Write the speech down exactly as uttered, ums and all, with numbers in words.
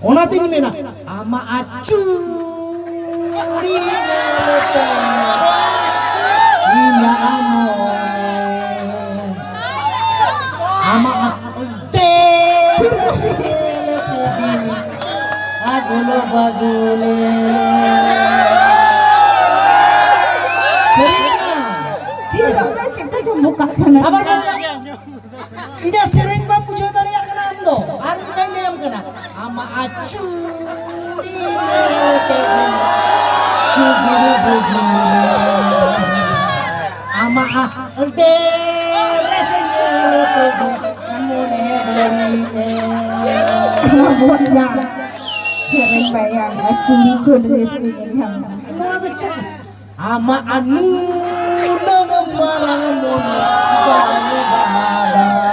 ᱚᱱᱟᱛᱤᱧ ᱢᱮᱱᱟ, ᱟᱢᱟᱜ ᱟᱹᱪᱩᱨᱤ ᱧᱮᱞᱛᱮ ᱤᱧᱟᱜ ᱢᱚᱱᱮ, ᱟᱢᱟᱜ ᱰᱮᱨᱮᱥ ᱧᱮᱞᱛᱮ ᱡᱤᱣᱤ ᱟᱜᱩᱞ ᱵᱟᱜᱩᱞᱮ᱾ ᱥᱟᱹᱨᱤ ᱠᱟᱱᱟ᱾ ᱛᱤᱱᱟᱹᱜ ᱪᱮᱫ ᱠᱚ ᱪᱚᱢ ᱵᱚᱠᱟᱜ ᱠᱟᱱᱟ᱾ ᱟᱵᱟᱨ ᱵᱚᱱ ᱤᱧᱟᱹᱜ ᱥᱮᱨᱮᱧ ᱵᱟᱢ ᱵᱩᱡᱷᱟᱹᱣ ᱫᱟᱲᱮᱭᱟᱜ ᱠᱟᱱᱟ ᱟᱢ ᱫᱚ᱾ ᱟᱨ ᱢᱤᱫ ᱫᱷᱟᱣ ᱞᱟᱹᱭᱟᱢ ᱠᱟᱱᱟ, ᱟᱢᱟᱜ ᱟᱹᱪᱩᱨᱤ ᱧᱮᱞ ᱛᱮᱜᱮ ᱪᱩᱜᱩᱲ ᱵᱩᱜᱩᱲ᱾ ᱟᱢᱟᱜ ᱰᱮᱨᱮᱥ ᱧᱮᱞ ᱛᱮᱜᱮ ᱢᱚᱱᱮ ᱵᱟᱹᱲᱤᱡ᱾ ᱟᱵᱚᱣᱟᱜ ᱡᱟ ᱥᱮᱨᱮᱧ ᱵᱟᱭᱟ, ᱪᱩᱲᱤ ᱠᱚ, ᱰᱨᱮᱥ ᱠᱚ ᱧᱮᱞ ᱧᱟᱢ᱾ ᱱᱚᱣᱟ ᱫᱚ ᱪᱮᱫ? ᱟᱢᱟᱜ ᱱᱩᱱᱟᱹᱜ ᱢᱟᱨᱟᱝ ᱢᱚᱱᱮ ᱵᱟᱝ ᱵᱟᱲᱟᱭ᱾